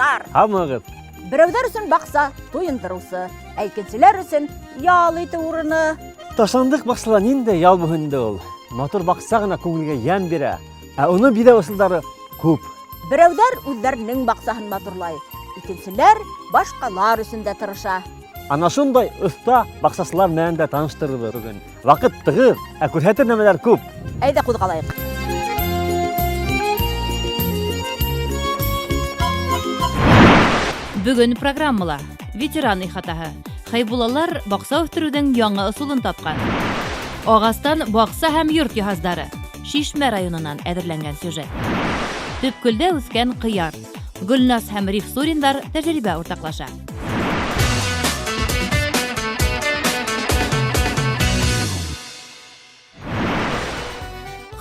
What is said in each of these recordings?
Дуҫтар! Һаумыһығыҙ! Берәүҙәр өсөн баҡса туйындырыусы, ә икенселәр өсөн ял итеү урыны. Ташландыҡ баҡсала ниндәй ял булһын инде ул? Матур баҡса ғына күңелгә йәм бирә, ә уны биҙәү ысулдары күп. Берәүҙәр үҙҙәренең баҡсаһын матурлай, икенселәр башҡалар өсөн дә тырыша. Ана шундай оҫта баҡсасылар менән дә таныштырырбыҙ бөгөн. Ваҡыт тығыҙ, ә күрһәтер нәмәләр күп. Әйҙә ҡуҙғалайыҡ. Бөгөн программала ветеран ихатаһы. Хәйбуллалар баҡса үҫтереүҙең яңы ысулын тапҡан. Ағастан баҡса һәм йорт йыһаздары. Шишмә районынан әҙерләнгән сюжет. Төпкөлдә үҫкән ҡыяр. Гөлназ һәм Риф Суриндар тәжрибә уртаҡлаша.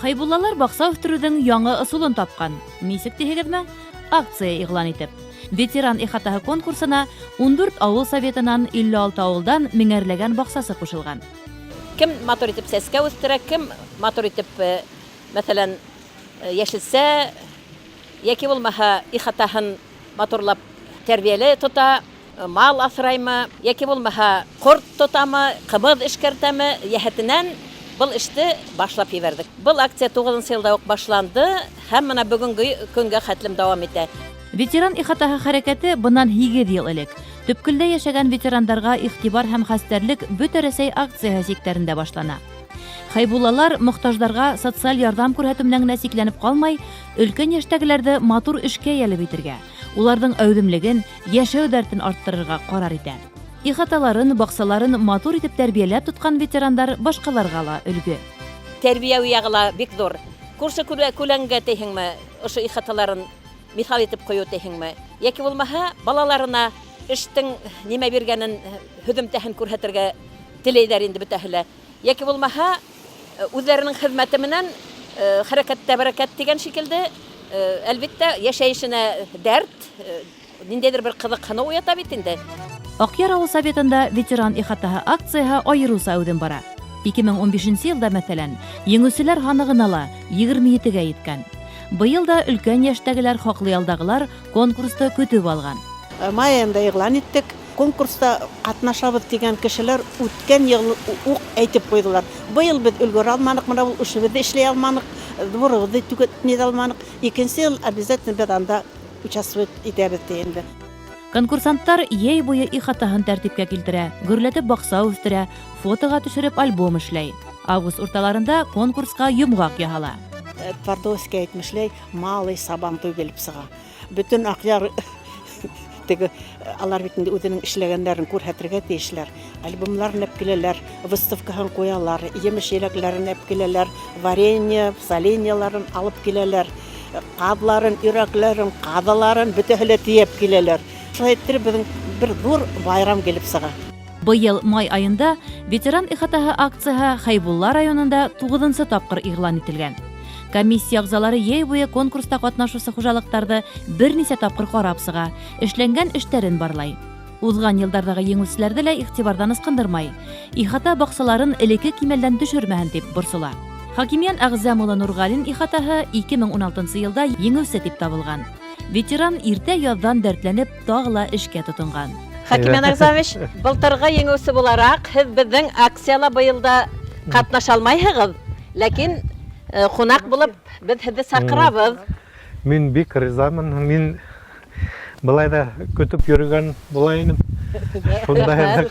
Хәйбуллалар баҡса үҫтереүҙең яңы ысулын тапҡан. Нисек тиһегеҙме? Акция иғлан итеп. Ветеран ихатаһы конкурсына 14 ауыл советынан 56 ауылдан меңәрләгән баҡсасы ҡушылған. Кем матур итеп сәскә үҫтерә, кем матур итеп, мәҫәлән, йәшелсә йәки булмаһа ихатаһын матурлап тәрбиәле тота, мал аҫраймы, йәки булмаһа ҡорт тотамы, ҡымыҙ эшкәртәме, йәһәтенән был эште башлап ебәрҙек. Был акция 9 йылда уҡ башланды һәм мына бөгөнгө көнгә хәтлем дауам итә. Ветеран ихатаһы хәрәкәте бынан 8 йыл элек төпкөлдә йәшәгән ветерандарға иғтибар һәм хәстәрлек бөтә Рәсәй акцияһы сиктәрендә башлана. Хәйбуллалар мохтаждарға социаль ярҙам күрһәтеү менән генә сикләнеп ҡалмай, өлкән йәштәгеләрҙе матур эшкә йәлеп итергә, уларҙың әүҙемлеген, йәшәү дәртен арттырырға ҡарар итә. Ихаталарын, баҡсаларын матур итеп тәрбиәләп тотҡан ветерандар башҡаларға ла өлгө. Тәрбиәү яғы ла бик ҙур. Күрше күләнгә тиһеңме, ошо ихаталарын миҫал итеп ҡуйыу тиһеңме, йәки булмаһа балаларына эштең нимә биргәнен, һөҙөмтәһен күрһәтергә теләйҙәр инде бөтәһе лә. Йәки булмаһа үҙҙәренең хеҙмәте менән хәрәкәттә бәрәкәт тигән шикелде, әлбиттә, йәшәйешенә дәрт, ниндәйҙер бер ҡыҙыҡһыныу уята бит инде. Аҡъяр ауыл советында ветеран ихатаһы акцияһы айырыуса әүҙем бара. 2015 йылда, мәҫәлән, еңеүселәр һаны ғына ла 27-гә еткән. Быйыл да өлкән йәштәгеләр, хаҡлы ялдағылар конкурсты көтөп алған. Май айында иғлан иттек. Конкурста ҡатнашабыҙ тигән кешеләр үткән йыл уҡ әйтеп ҡуйҙылар. Быйыл беҙ өлгөрә алманыҡ, мына был эшебеҙҙе эшләй алманыҡ, дворыбыҙҙы түгел алманыҡ. Икенсе йыл обязательно беҙ анда участвовать итәбеҙ ти инде. Конкурсанттар йәй буйы ихатаһын тәртипкә килтерә, гөрләтеп баҡса үҫтерә, фотоға төшөрөп альбом эшләй. Август урталарында конкурсҡа йомғаҡ яһала. Твардовский әйтмешләй, малый сабантуй килеп сыға. Бөтөн Аҡъяр теге алар бит инде үҙенең эшләгәндәрен күрһәтергә тейешләр. Альбомларын әп киләләр, выставкаһын ҡуялар, емеш-еләкләрен әп киләләр, варенье, соленьяларын алып киләләр, ҡаҙларын, өйрәкләрен, ҡаҙаларын бөтәһе лә тейәп киләләр. Шулай иттереп беҙҙең бер ҙур байрам килеп сыға. Быйыл май айында ветеран ихатаһы акцияһы Хәйбулла районында 9-нсы тапҡыр иғлан ителгән. Комиссия ағзалары йәй буйы конкурста ҡатнашыусы хужалыҡтарҙы бер нисә тапҡыр ҡарап сыға, эшләнгән эштәрен барлай. Уҙған йылдарҙағы еңеүселәрҙе лә иғтибарҙан ысҡындырмай. Ихата баҡсаларын элекке кимәлдән төшөрмәһен тип борсола. Хакимйән Әғзәм улы Нурғалин ихатаһы 2016 йылда еңеүсе тип табылған. Ветеран иртә яҙҙан дәртләнеп тағы ла эшкә тотонған. Хакимйән Әғзәмович, былтырғы еңеүсе булараҡ һеҙ беҙҙең акцияла быйыл да ҡатнаша алмайһығыҙ, ләкин ҡунаҡ булып беҙ һеҙҙе саҡырабыҙ. Мин бик ризамын. Мин былай ҙа көтөп йөрөгән була инем. Шунда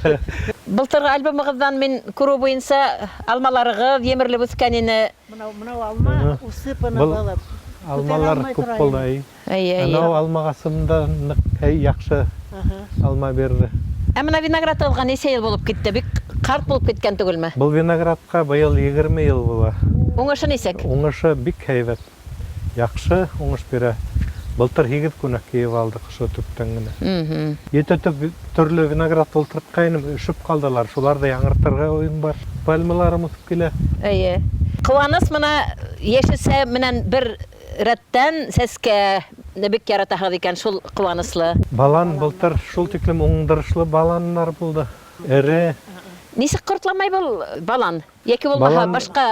Былтырғы альбомығыҙҙан мин күреү буйынса алмаларығыҙ емерлеп үҫкән ине. Мынау алма усыпаны булып. Алмалар күп булды. Эйе, эйе. Анау алмағасым да ныҡ яҡшы алма бирҙе. Ә мына виноградығыҙға нисә йыл булып китте? Бик ҡарт булып киткән түгелме? Был виноградҡа быйыл 20 йыл була. Уңышы нисек? Уңышы бик һәйбәт. Яҡшы уңыш бирә. Былтыр 8 күнәк кейеп алдыҡ ошо төптән генә. 7 төп төрлө виноград ултыртҡайным, өшөп ҡалдылар. Шуларҙы яңыртырға уйым бар. Пальмаларым үҫеп килә. Эйе. Ҡыуаныс мына йәшелсә менән бер рәттән сәскә бик яратаһығыҙ икән, шул ҡыуаныслы. Балан былтыр шул тиклем уңдырышлы баланнар булды. Эре. Нисек ҡортламай был балан? Йәки булмаһа башҡа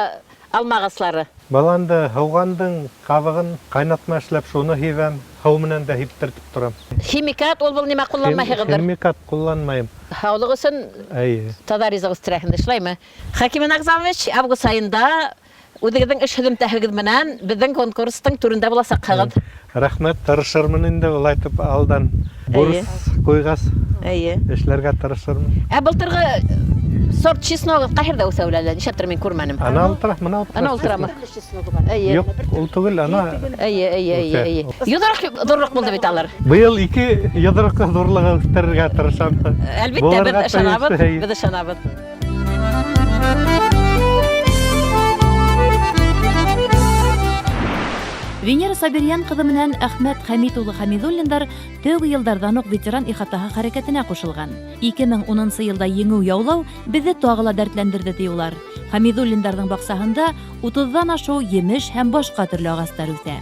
Алма ағаслары. Баланды, һыуғандың ҡабығын ҡайнатма эшләп шуны һибәм, һыу менән дә һиптертеп торам. Химикат ул был нимә ҡулланмайһығыҙҙыр? Химикат ҡулланмайым. Һаулыҡ өсөн Әйе. таҙа ризыҡ үҫтерәһеңдер, шулаймы? Хәкимин Агзамович, август айында үҙегеҙҙең эш һөҙөмтәһегеҙ менән беҙҙең конкурстың түрендә буласаҡһығыҙ. Рәхмәт, тырышырмын инде улайтып алдан бурыс ҡуйғас. Әйе. Эшләргә тырышырмын. Ә былтырғы сорт чесногы ҡайһырҙа үҫә ул әле? Нишләптер мин күрмәнем. Ана ултыра, мына ултыра. Ана ултырамы? Әйе. Юҡ, ул түгел, ана. Әйе, әйе, әйе, әйе. Йоҙроҡ ҙурлыҡ булды бит алар. Быйыл ике йоҙроҡ ҙурлығы үҫтерергә тырышам. Әлбиттә, беҙ Булырға ышанабыҙ, тейеш, әйе. беҙ ышанабыҙ. Венера Сабирйән ҡыҙы менән Әхмәт Хәмит улы Хәмидуллиндар тәүге йылдарҙан уҡ ветеран ихатаһы хәрәкәтенә ҡушылған. 2010 йылда еңеү яулау беҙҙе тағы ла дәртләндерҙе, ти улар. Хәмидуллиндарҙың баҡсаһында утыҙҙан ашыу емеш һәм башҡа төрлө ағастар үҫә.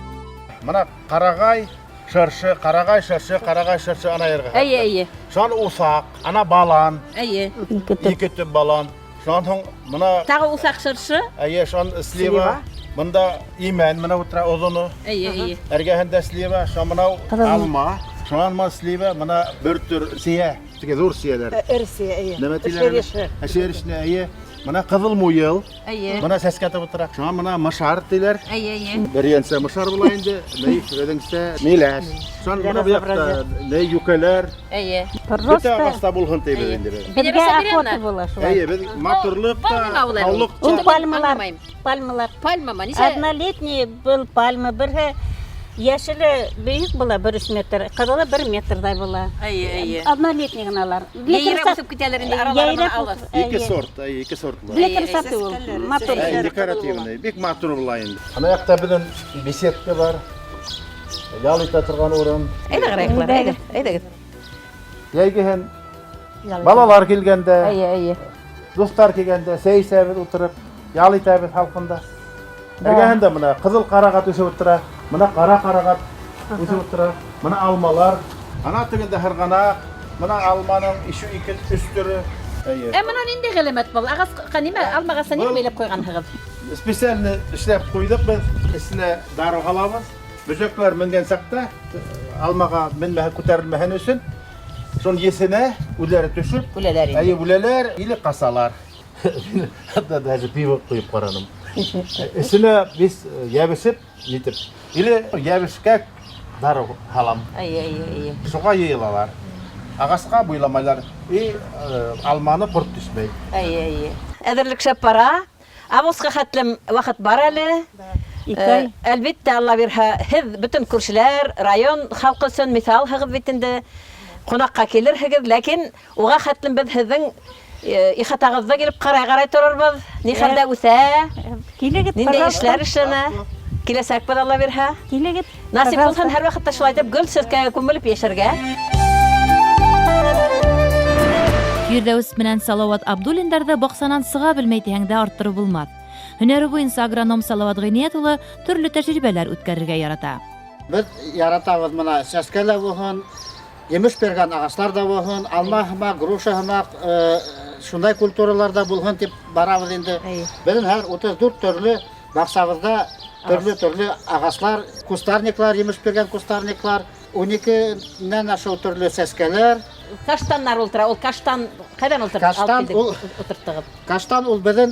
Мына ҡарағай, шыршы, ҡарағай, шыршы, ҡарағай, шыршы ана ерға. Әйе, әйе. Шунан уҫаҡ, ана балан. Әйе. Ике төп балан. Шунан һуң мына Тағы уҫаҡ шыршы. Әйе, шунан слива. Бында имән мына ултыра оҙоно. Әйе, әйе. Эргәһендә слива, шунан мынау алма. Шунан мына слива, мына бер төр сейә, теге ҙур сейәләр. Эре сейә, әйе. Нәмә тиләр? Шереші. Шерешне, әйе. Мына ҡыҙыл муйыл. Әйе. Мына сәскә тып ултыра. Шунан мына мышар тиләр. Әйе, әйе. Бер йәнсә мышар була инде, ней, беҙҙеңсә миләш. Шунан мына был яҡта ней йүкәләр. Әйе. Бөтә ағаста булһын тибеҙ инде беҙ. Беҙгә охота була шулай. Әйе, беҙ матурлыҡ та, һаулыҡ та. Ул пальмалар. Пальмалар. Пальмамы? Нисә? Однолетний был пальма, береһе йәшеле бейек була, бер өс метр, ҡыҙылы бер метрҙай була. Әйе, әйе. Однолетний ғына алар. Йәйрәп үҫеп китәләр инде, аралары ғына алыҫ. Ике сорт, әйе, ике сорт була. Для красоты ул, матур. Әйе, декоративный, бик матур була инде. Ана яҡта беҙҙең беседка бар. Ял итә торған урын. Әйҙә ҡарайыҡ, әйҙә, әйҙәгеҙ. Йәйгеһен балалар килгәндә, Әйе, әйе. дуҫтар килгәндә сәй эсәбеҙ ултырып, ял итәбеҙ һалҡында. Эргәһендә мына ҡыҙыл ҡарағат үҫеп ултыра, мына ҡара ҡарағат үҫеп ултыра, мына алмалар, ана тегендә һырғанаҡ, мына алманың ишеү ике өс төрө. Әйе. Ә мына ниндәй ғәләмәт был? Ағасҡа нимә, алма ағасына нимә бәйләп ҡуйғанһығыҙ? Специально эшләп ҡуйҙыҡ беҙ, эсенә дарыу һалабыҙ. Бөжәкләр менгән саҡта алмаға менмәһен, күтәрелмәһен өсөн шуның есенә үҙҙәре төшөп, Үләләр инде. Әйе, үләләр или ҡасалар. Хатта даже пиво ҡойоп ҡараным. Эсенә бис йәбешеп, нитеп. Или йәбешкә дарыу һалам. Әйе, әйе, әйе. Шуға йыйылалар. Ағасҡа буйламайлар. И алманы ҡорт төшмәй. Әйе, әйе. Әҙерлек шәп бара. Августҡа хәтлем ваҡыт бар әле. Ике ай. Әлбиттә, Алла бирһә, һеҙ бөтөн күршеләр, район халҡы өсөн миҫалһығыҙ бит инде. Ҡунаҡҡа килерһегеҙ, ләкин уға хәтлем беҙ һеҙҙең ихатағыҙҙы килеп ҡарай-ҡарай торорбоҙ. Ни хәлдә үҫә? Килегеҙ, Ниндәй пожалуйста. эшләр эшләнә? Киләсәкбеҙ, Алла бирһә. Килегеҙ, Насип пожалуйста. булһын һәр ваҡытта шулай итеп гөл сәскәгә күмелеп йәшәргә. Фирҙәүес менән Салауат Абдуллиндарҙы баҡсанан сыға белмәй тиһәң дә арттырып булмаҫ. Һөнәре буйынса агроном Салауат Ғиниәт улы төрлө тәжрибәләр үткәрергә ярата. Беҙ яратабыҙ мына сәскә лә булһын, емеш биргән ағастар ҙа булһын, алма һымаҡ, груша һымаҡ, шундай культуралар ҙа булһын тип барабыҙ инде. Әйе. Беҙҙең һәр 34 төрлө баҡсабыҙҙа төрлө-төрлө ағастар, кустарниклар, емеш биргән кустарниклар, ун икенән ашыу төрлө сәскәләр. Каштаннар ултыра, ул каштан ҡайҙан ултырт? Каштан Алып килдек, ул ултырттығыҙ. Каштан ул беҙҙең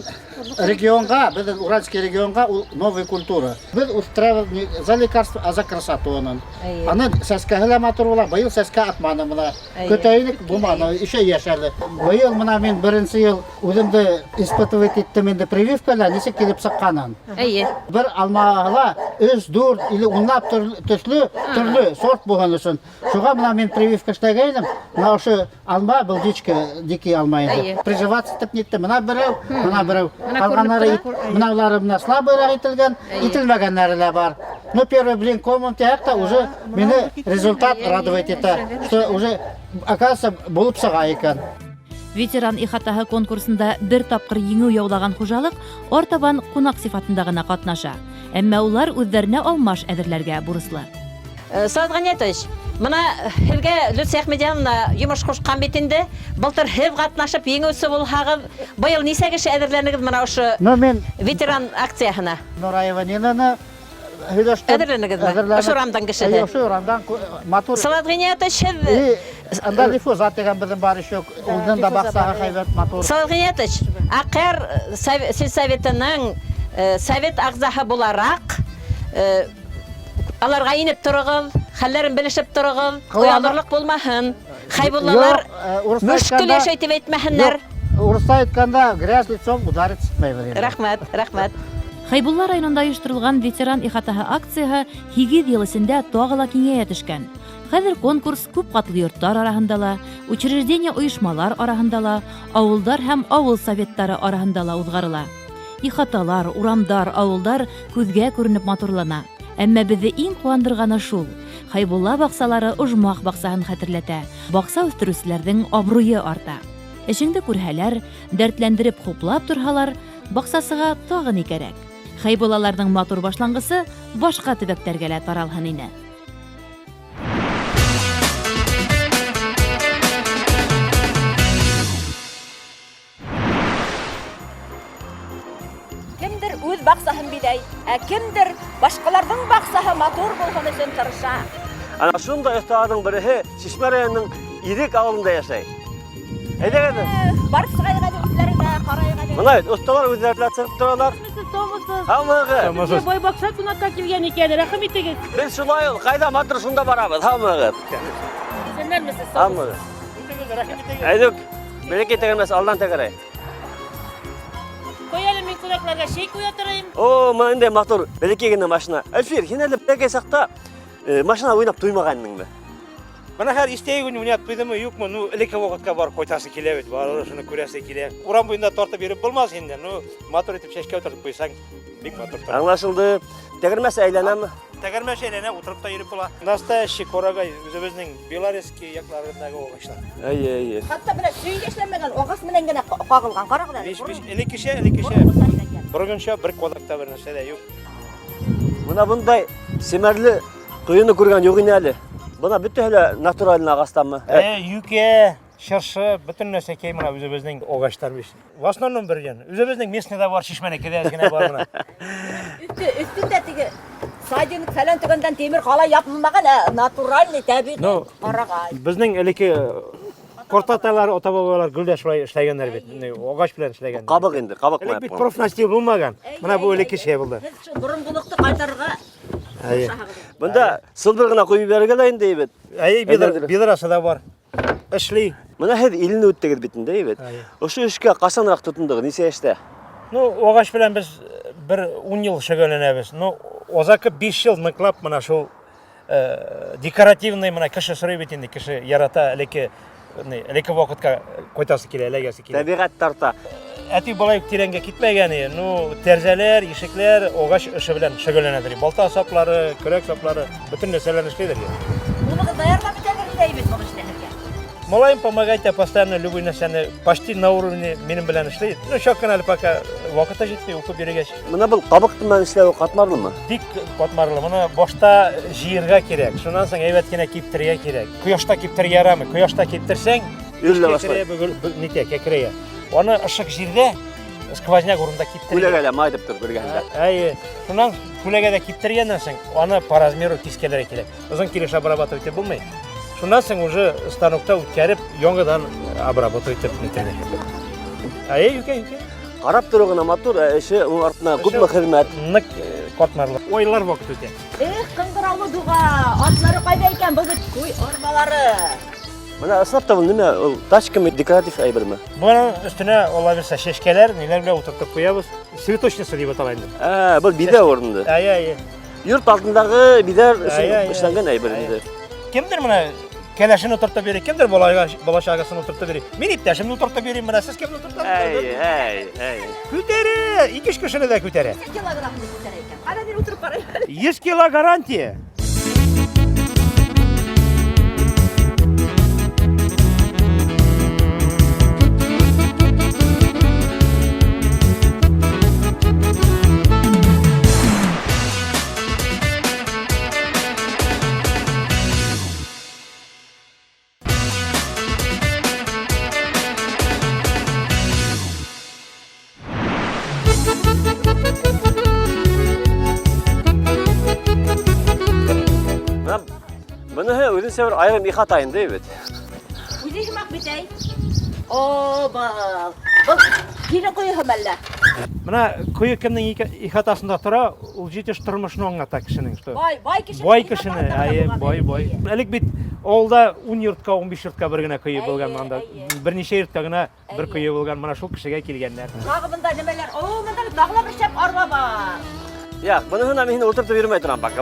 регионға, беҙҙең Уральский регионға ул новая культура. Беҙ үҫтерәбеҙ не за лекарство, а за красоту уның. Әйе. Аны сәскәһе лә матур була. Быйыл сәскә атманы мына. Әйе. Көтә инек, булманы, ише йәш әле. Быйыл мына мин беренсе йыл үҙемде испытывать иттем инде прививкала, нисек килеп сыҡҡанын. Әйе. Бер алмаға өс, дүрт или унлап төҫлө, төрлө сорт булған өсөн. Шуға мына мин прививка эшләгәйнем. Мына ошо алма был дичка, дикий алма инде. Әйе. Приживаться итеп нитте. Мына берәү, мына берәү. Мына күренеп Ҡалғаннары тора. мына улары мына слабыйраҡ ителгән, Әйе. ителмәгәннәре лә бар. Но первый блин комом тияҡ та уже мине результат радовать итә, что уже оказывается булып сыға икән. Ветеран ихатаһы конкурсында бер тапҡыр еңеү яулаған хужалыҡ артабан ҡунаҡ сифатында ғына ҡатнаша. Әммә улар үҙҙәренә алмаш әҙерләргә бурыслы. Салават Ғиниәтович, Мына һеҙгә Люция Әхмәдьяновна йомош ҡушҡан бит инде. Былтыр һеҙ ҡатнашып еңеүсе булһағыҙ, быйыл нисә кеше әҙерләнегеҙ мына ошо Ну, мин ветеран акцияһына? Нураева Нинаны һөйләштем. Әҙерләнегеҙме? Әҙерләнеп. Ошо урамдан кешеһе. Әйе, ошо урамдан матур. Салат Ғиниятович, һеҙ И анда Рифуза тигән беҙҙең бар еще, уның да баҡсаһы һәйбәт матур. Салат Ғиниятович, Аҡъяр сельсоветының совет ағзаһы булараҡ, аларға инеп тороғоҙ, хәлләрен белешеп тороғоҙ, оялырлыҡ булмаһын. Хәйбуллалар мөшкөл йәшәй тип әйтмәһеннәр. Урыҫса әйткәндә, грязь лицом ударить итмәйбеҙ инде. Рәхмәт, рәхмәт. Хәйбулла районында ойошторолған ветеран ихатаһы акцияһы 8 йыл эсендә тағы ла киңәйә төшкән. Хәҙер конкурс күп ҡатлы йорттар араһында ла, учреждение ойошмалар араһында ла, ауылдар һәм ауыл советтары араһында ла уҙғарыла. Ихаталар, урамдар, ауылдар күҙгә күренеп матурлана. Әммә беҙҙе иң ҡыуандырғаны шул: Хәйбулла баҡсалары ожмах баҡсаһын хәтерләтә. Баҡса үҫтереүселәрҙең абруйы арта. Эшеңде күрһәләр, дәртләндереп хуплап торһалар, баҡсасыға тағы ни кәрәк? Хәйбуллаларҙың матур башланғысы башҡа төбәктәргә лә таралһын ине. Кемдер үҙ баҡсаһын биҙәй, ә кемдер башҡаларҙың баҡсаһы матур булһын өсөн тырыша. Ана шундай оҫталарҙың береһе Шишмә районының Ирек ауылында йәшәй. Әйҙәгеҙ. Барып сығайыҡ әле үҙҙәренә, ҡарайыҡ әле. Бына бит оҫталар үҙҙәре лә сығып торалар. Һаумыһығыҙ. Беҙгә бай баҡса ҡунаҡҡа килгән икән, рәхим итегеҙ. Беҙ шулай ул, ҡайҙа матур шунда барабыҙ. Һаумыһығыҙ. Иҫәнменһегеҙ, Һаумыһығыҙ. Әйҙүк, бәләкәй тәгәрмәс алдан тәгәрәй. Ҡуй әле мин ҡунаҡларға шәй ҡуя торайым. О, мына ниндәй матур, бәләкәй генә машина. Әлфир, һин әле бәләкәй саҡта машина уйнап туймағанһыңмы? Бына хәҙер иҫтәге көн уйнап туйҙымы, юҡмы? Ну, элекке ваҡытҡа барып ҡайтасы килә бит, барыбер шуны күрәсе килә. Урам буйында тартып йөрөп булмаҫ инде. Ну, матур итеп сәскә ултыртып ҡуйһаң, бик матур тора. Аңлашылды. Тәгәрмәс әйләнәме? Тәгәрмәс әйләнә, ултырып та йөрөп була. Настоящий ҡорағай үҙебеҙҙең Белорецкий яҡларындағы ағастар. Эйе, эйе. Хатта бына сөйгә эшләнмәгән, ағас менән генә ҡағылған. Ҡарағыҙ әле. Биш, биш, элеккесә, элеккесә. Боронғонса бер ҡаҙаҡта бер нәрсә лә юҡ. Бына бындай семәрле ҡойоно күргән юҡ ине әле. Бына бөтәһе лә натуральный ағастанмы? Юкә, шыршы, бөтөн нәрсәкәй бына үҙебеҙҙең ағастар бит. В основном бер йән. Үҙебеҙҙең местныйҙа бар, шишмәнеке дә әҙ генә бар бына. Өҫтөндә теге сайдинг фәлән төгәндән тимер ҡалай япмаған, ә натуральный, тәбиғи Ну, ҡарағай. Беҙҙең элекке ҡартаталар, ата-бабалар гел дә шулай эшләгәндәр бит. Ни, ағас белән эшләгән. Ҡабыҡ инде, ҡабыҡ Элек бит менән. профнастил булмаған. Бына был элекке шәй булды. Һеҙ шул боронғолоҡто ҡайтарырға Әйе. Бында сылбыр ғына ҡуйып ебәрергә лә инде бит. Әйе, биҙрасы ла бар. Эшли. Бына һеҙ иллене үттегеҙ бит инде, бит. Әйе. Ошо эшкә ҡасаныраҡ тотондоғоҙ, нисә йәштә? Ну, ағас белән беҙ бер ун йыл шөғөлләнәбеҙ. Ну, оҙаҡы 5 йыл ныҡлап бына шул декоративный бына кеше һорай бит инде, кеше ярата элекке, ни, элекке ваҡытҡа ҡайтасы килә, эләгәсе килә. Тәбиғәт тарта. Әти былай уҡ тирәнгә китмәгән ине. Ну, тәрәзәләр, ишекләр ағас эше белән шөғөлләнәдер. Балта саплары, көрәк саплары, бөтөн нәрсәләрне эшләйҙер. Улығыҙ ҙа ярҙам итәлер инде бит был эштәргә. Малайым помогает, я постоянно любой нәрсәне почти на уровне минең белән эшләй. Ну, чак кына әле пока ваҡыты етмәй, уҡып йөрөгәс. Бына был ҡабыҡ менән эшләү ҡатмарлымы? Бик ҡатмарлы. Быны башта жыйырға кәрәк. Шунан һуң әйбәт кенә киптерергә кәрәк. Ҡояшта киптерергә ярамай. Ҡояшта киптерһәң, Өрөлә башлай. кәкрәйә, бөгөл, нитә, кәкрәйә. Аны ышыҡ ерҙә, сквозняк урында киптерергә. Күләгә лә май итеп тороп эргәһендә. Әйе. Шунан күләгәдә киптергәннән һуң аны по размеру кискеләргә кәрәк. Озон килеш обрабатывать итеп булмай. Шуннан һуң уже станокта үткәреп, яңыдан обработать итеп нитергә. Әйе, юкә, юкә. Ҡарап тороу ғына матур, ә эше уның артына күпме хеҙмәт. Ныҡ ҡатмарлы. Ойлар ваҡыт үтә. Эх, ҡыңғыраулы дуға, атлары ҡайҙа икән? Был бит ҡуй арбалары. Бына ысынлап та был нимә? Ул тачкамы, декоратив әйберме? Бының өҫтөнә ала бирсә шешкәләр, ниләр белән ултыртып ҡуябыҙ. Цветочница тип атала инде. Ә, был биҙәү урынды. Әйе, әйе. Йорт алдындағы биҙәр өсөн Әйе, әйе. эшләнгән әйбер инде. Кемдер бына кәләшен ултыртып йөрөй, кемдер бала сағасын ултыртып йөрөй. Мин иптәшемде ултыртып йөрөйм, бына һеҙ кемде ултыртасыз? Әй, әй, әй. Күтәрә, ике-өс кешене дә күтәрә. Нисә килограммды күтәрә икән? Ҡара мин ултырып ҡарайым. 100 кило гарантия. Быныһы үҙенсә бер айырым ихата инде бит. Үҙе һымаҡ бит әй. О, был. Был килен ҡойоһо мәллә? Мына кое кемнең ихатасында тора, ул җитеш тормышын аңлата кешенең, что. Бай, бай кешенең. Бай кешене, әйе, бай, бай. Элек бит авылда 10 йортка, 15 йортка бер генә кое булган анда. Берничә йортка гына бер кое булган, менә шул кешегә килгәннәр. Тағы бында нәмәләр? О, монда бит тағы ла бер шәп арба бар. Яҡ, быныһына мин һине ултыртып йөрөмәй торам бак.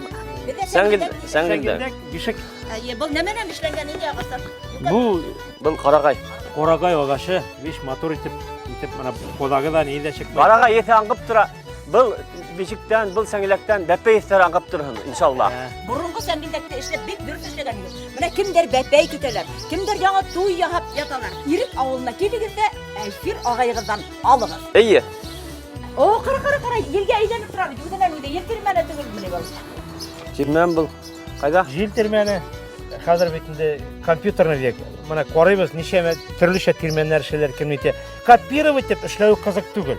Сәңгел, сәңгелдәк. Бишек. Әйе, был нәмәнән эшләнгән инде ағастар? Бу был ҡарағай. Ҡарағай ағасы, биш матур итеп, итеп менә ҡоҙағы да ни ҙә сыҡмай. Ҡарағай еҫе аңҡып тора. Был бишектән, был сәңгелдәктән бәпәй еҫтәре аңҡып торһон, иншалла. Боронғо сәңгелдәкте эшләп бик дөрөҫ эшләгән егет. Менә кемдәр бәпәй көтәләр, кемдәр яңы туй яһап яталар. Ирек ауылына килегеҙ ҙә Әлфир ағайығыҙҙан алығыҙ. Эйе. О, ҡара, ҡара, ҡара, елгә әйләнеп тора бит, үҙенән үҙе. Ел тирмәне түгелме ни был? Тирмән был. Ҡайҙа? Ел тирмәне. Хәҙер бит инде компьютерный век. Мына ҡарайбыҙ, нисәмә төрлөсә тирмәннәр эшләр кем итә. Копировать итеп эшләү ҡыҙыҡ түгел.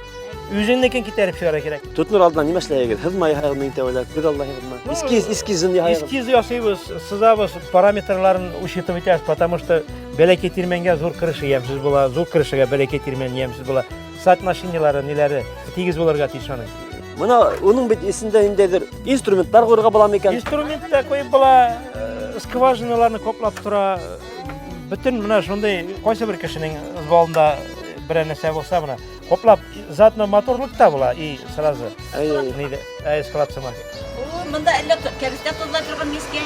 Үҙеңдекен китәреп сығара кәрәк. Тотонор алдынан нимә эшләйһегеҙ? Һыҙма яһайһығыҙмы иң тәүләп? Күҙ аллайһығыҙмы? Эскиз, эскизын яһайһығыҙ. Эскиз яһайбыҙ, сыҙабыҙ, параметрларын учитывать итәбеҙ, потому что бәләкәй тирмәнгә ҙур крыша йәмһеҙ була, ҙур крышаға бәләкәй тирмән йәмһеҙ була. Соотношениелары, ниләре тигеҙ булырға тейеш уның. Мына уның бит эсендә ниндәйҙер инструменттар ҡуйырға була микән? Инструмент та ҡуйып була, скважиналарны ҡаплап тора. Бөтөн мына шундай ҡайсы бер кешенең залында берәр нәрсә булһа, мына ҡаплап заодно матурлыҡ та була и сразу. Ниҙе, әй, склад сымаҡ. О, мында әллә кәбеҫтә тоҙлай торған мискә.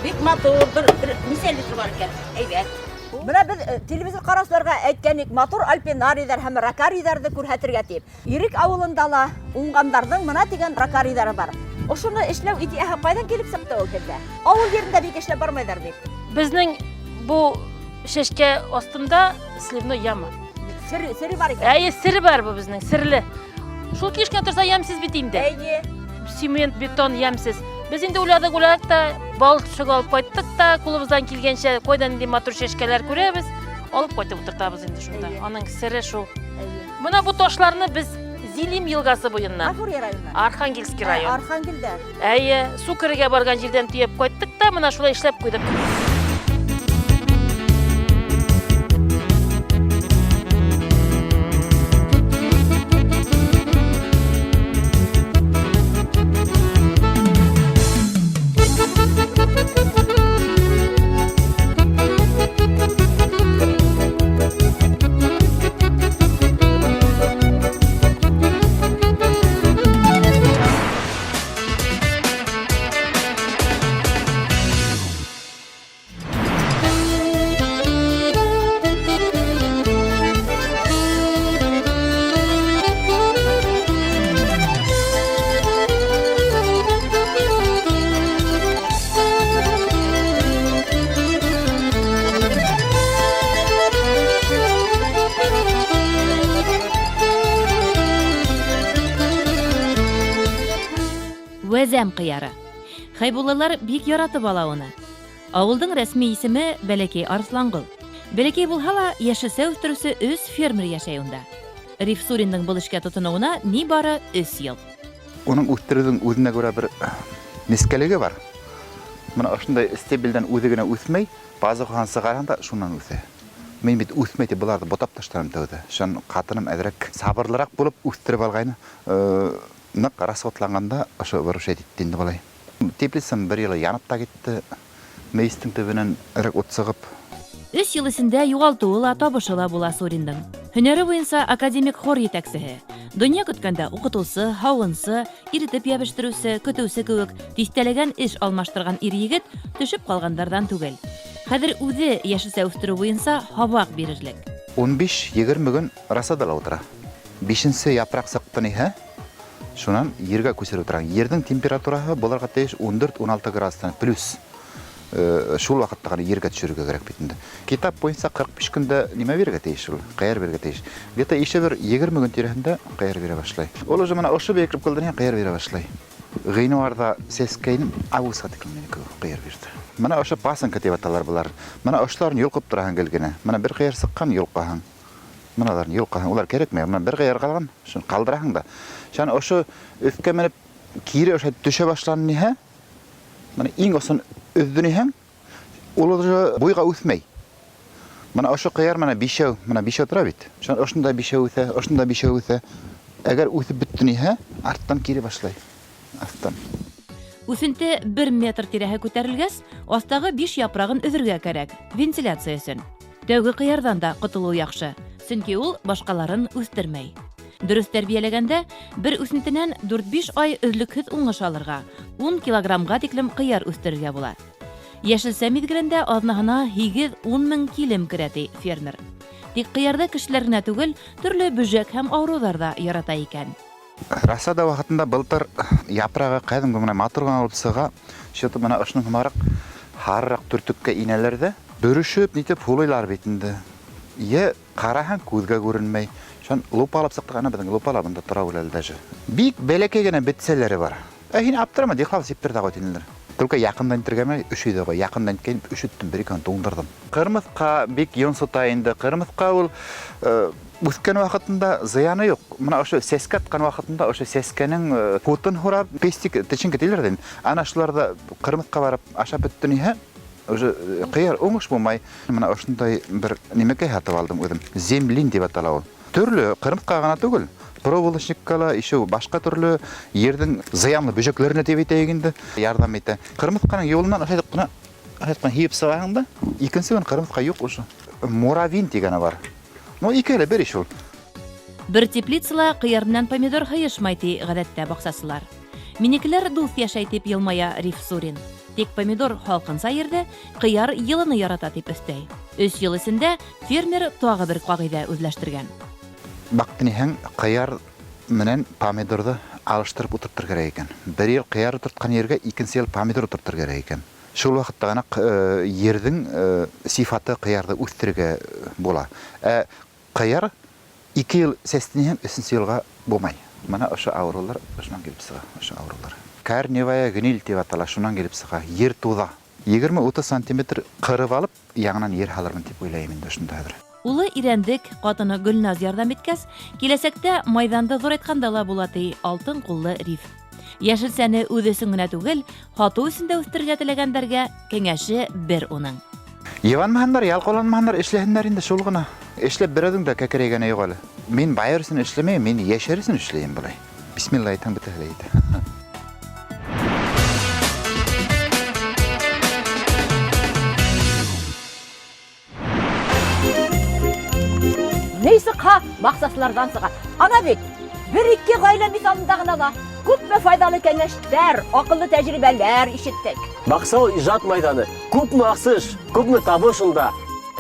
Бик матур, бер нисә литр бар икән? Әйбәт. Мына беҙ телевизор ҡараусыларға әйткән матур альпинарийҙар һәм ракарийҙарҙы күрһәтергә тип. Ирек ауылында ла уңғандарҙың мына тигән ракарийҙары бар. Ошоно эшләү идеяһы ҡайҙан килеп сыҡты ул һеҙҙә? Ауыл ерендә бик эшләп бармайҙар бит. Беҙҙең бу шешкә аҫтында сливной яма. Сере бар икән. Әйе, сере бар бу беҙҙең, серле. Шул килеш кенә торса ямсыз бит инде. Әйе. Цемент, бетон ямсыз. Беҙ инде уйланыҡ, уйланыҡ та, балыҡ алып ҡайттыҡ та, ҡулыбыҙҙан килгәнсә ҡайҙан инде матур шешкәләр күрәбеҙ, алып ҡайтып ултыртабыҙ инде шунда. Аның сере шул. Мына бу ташларны беҙ Зилим йылғасы буйыннан. Гафури районы. Архангельский район. Архангелдә. Әйе, су керергә барган җирдән төяп ҡайттыҡ та, мына шулай эшләп ҡуйҙыҡ. Вәзәм ҡыяры. Хәйбуллалар бик яратып ала уны. Ауылдың рәсми исеме Бәләкәй Арыҫланғол. Бәләкәй булһа ла, йәшелсә үҫтереүсе 3 фермер йәшәй унда. Риф Суриндың был эшкә тотоноуына ни бары 3 йыл. Уның үҫтереүҙең үҙенә күрә бер нескәлеге бар. Мына ошондай стебелдән үҙе генә үҫмәй, базыҡ сығарһаң да шунан үҫә. Мин бит үҫмәй тип быларҙы ботап ташларым тәүҙә. Шунан ҡатыным әҙерәк сабырлыраҡ булып үҫтереп алғайны. Ныҡ расходланғанда ошо выручать итте инде былай. Теплицам бер йылы янып та китте. Мейестең төбөнән эрәк ут сығып. 3 йыл эсендә юғалтыуы ла, табышы ла була Суриндың. Һөнәре буйынса академик хор етәксеһе. Донъя көткәндә уҡытыусы, һауынсы, иретеп йәбештереүсе, көтөүсе кеүек тиҫтәләгән эш алмаштырған ир-егет төшөп ҡалғандарҙан түгел. Хәҙер үҙе йәшелсә үҫтереү буйынса һабаҡ бирерлек. Ун биш-егерме көн рассадала ултыра. Бишенсе япраҡ сыҡты ниһә, шунан ергә күсереп ултыра. Ерҙең температураһы булырға тейеш ун дүрт-ун алты градустан плюс. Шул ваҡытта ғына ергә төшөрөргә кәрәк бит инде. Китап буйынса ҡырҡ биш көндә нимә бирергә тейеш ул? Ҡыяр бирергә тейеш. Где-то ише бер егерме көн тирәһендә ҡыяр бирә башлай. Ул уже мына ошо бейеклек килде, ҡыяр бирә башлай. Ғинуарҙа сәскәйнем, августҡа тиклем минеке ҡыяр бирҙе. Мына ошо пасынка тип аталар былар. Мына ошоларын йолҡоп тораһың гел генә. Мына бер ҡыяр сыҡҡан, йолҡаһың. Мыналарын йолҡаһың, улар кәрәкмәй. Мына бер ҡыяр ҡалған, шуны ҡалдыраһың да. Шунан ошо өҫкә менеп кире ошо төшә башланы ниһә, мына иң осон Өҙҙөн иһәң, ул уже буйға үҫмәй. Мына ошо ҡыяр менә бишәү, мына бишәү тора бит. Шунан ошонда бишәү үҫә, ошонда бишәү үҫә. Әгәр үҫеп бөттөн иһә, арттан кире башлай. Аҫтан. Үҫенте бер метр тирәһе күтәрелгәс, аҫтағы биш япрағын өҙөргә кәрәк, вентиляция өсөн. Тәүге ҡыярҙан да ҡотолоу яҡшы, сөнки ул башҡаларын үҫтермәй. Дөрөҫ тәрбиәләгәндә, бер үҫентенән дүрт-биш ай өҙлөкһөҙ уңыш алырға, ун килограммға тиклем ҡыяр үҫтерергә була. Йәшелсә миҙгелендә аҙнаһына һигеҙ-ун мең килем керә, ти фермер. Тик ҡыярҙы кешеләр генә түгел, төрлө бөжәк һәм ауырыуҙар ҙа ярата икән. Рассада ваҡытында былтыр япрағы ҡәҙимге менә матур ғына булып сыға. Что-то мына ошоноң һымағыраҡ һарыраҡ төртөккә инәләр ҙә, бөрөшөп нитеп һулыйлар бит инде. Йә ҡараһаң күҙгә күренмәй. Шунан лупа алып сыҡтыҡ, ана беҙҙең лупа ла бында тора ул әле даже. Бик бәләкәй генә бетсәләре бар. Ә һин аптырама, дихловоз сиптер ҙә ҡуй тинеләр. Только яҡындан итергәме, өшөй ҙә ҡуй. Яҡындан иткәйнем, өшөттөм, бер икәүен туңдырҙым. Ҡырмыҫҡа бик йонсота инде. Ҡырмыҫҡа ул үҫкән ваҡытында зыяны юҡ. Мына ошо сәскә атҡан ваҡытында ошо сәскәнең һутын һурап, пестик, тычинка тиләр ҙә инде. Ана шуларҙы ҡырмыҫҡа барып ашап бөттө ниһә, уже ҡыяр уңыш булмай. Мына ошондай бер нимәкәй һатып алдым үҙем. Землин тип атала ул. Төрлө ҡырмыҫҡа ғына түгел, проволочникка ла, еще башҡа төрлө ерҙең зыянлы бөжәкләренә тип әйтәйек инде, ярҙам итә. Ҡырмыҫҡаның юлынан ошайтып ҡына, ошайтып ҡына һийеп сығаһың да, икенсе көн ҡырмыҫҡа юҡ уже. Муравин тигәне бар. Ну, икеһе лә бер иш ул. Бер теплицала ҡыяр менән помидор һыйышмай, ти ғәҙәттә баҡсасылар. Минекеләр дуҫ йәшәй, тип йылмая Риф Сурин. Тик помидор һалҡынса ерҙе, ҡыяр йылыны ярата, тип өҫтәй. Өс йыл эсендә фермер тағы бер ҡағиҙә үҙләштергән. Баҡтын иһәң, ҡыяр менән помидорҙы алыштырып ултыртыр кәрәк икән. Бер йыл ҡыяр ултыртҡан ергә икенсе йыл помидор ултыртыр кәрәк икән. Шул ваҡытта ғына ерҙең сифаты ҡыярҙы үҫтерергә була. Ә ҡыяр ике йыл сәстен иһәң, өсөнсө йылға булмай. Мына ошо ауырыулар ошонан килеп сыға, ошо ауырыулар. Корневая гниль тип атала, шунан килеп сыға. Ер туҙа. Егерме-утыҙ сантиметр ҡырып алып, яңынан ер һалырмын тип уйлайым инде ошонда хәҙер. Улы Ирәндек, ҡатыны Гөлназ ярҙам иткәс, киләсәктә майҙанды ҙурайтҡанда ла була, ти алтын ҡуллы Риф. Йәшелсәне үҙ өсөн генә түгел, һатыу өсөн дә үҫтерергә теләгәндәргә кәңәше бер уның. Йыбанмаһындар, ялҡауланмаһындар, эшләһендәр инде шул ғына. Эшләп берәүҙең дә кәкерәйгәне юҡ әле. Мин байыр өсөн эшләмәйем, мин йәшәр өсөн эшләйем былай. Бисмилла әйтһәң, бөтәһе лә әйтә. Ни сыҡһа, баҡсасыларҙан сыға. Ана бит, бер-ике ғаилә миҫалында ғына ла күпме файҙалы кәңәштәр, аҡыллы тәжрибәләр ишеттек. Баҡса ул ижад майҙаны. Күпме асыш, күпме табыш унда.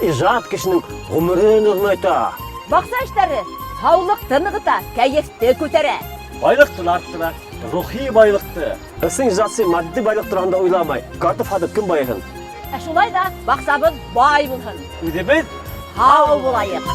Ижад кешенең ғүмерен оҙонайта. Баҡса эштәре һаулыҡты нығыта, кәйефте күтәрә. Байлыҡты ла арттыра, рухи байлыҡты. Ысын ижадсы матди байлыҡ тураһында уйламай. Картоф һатып кем байыһын? Ә шулай ҙа баҡсабыҙ бай булһын. Үҙебеҙ һау булайыҡ.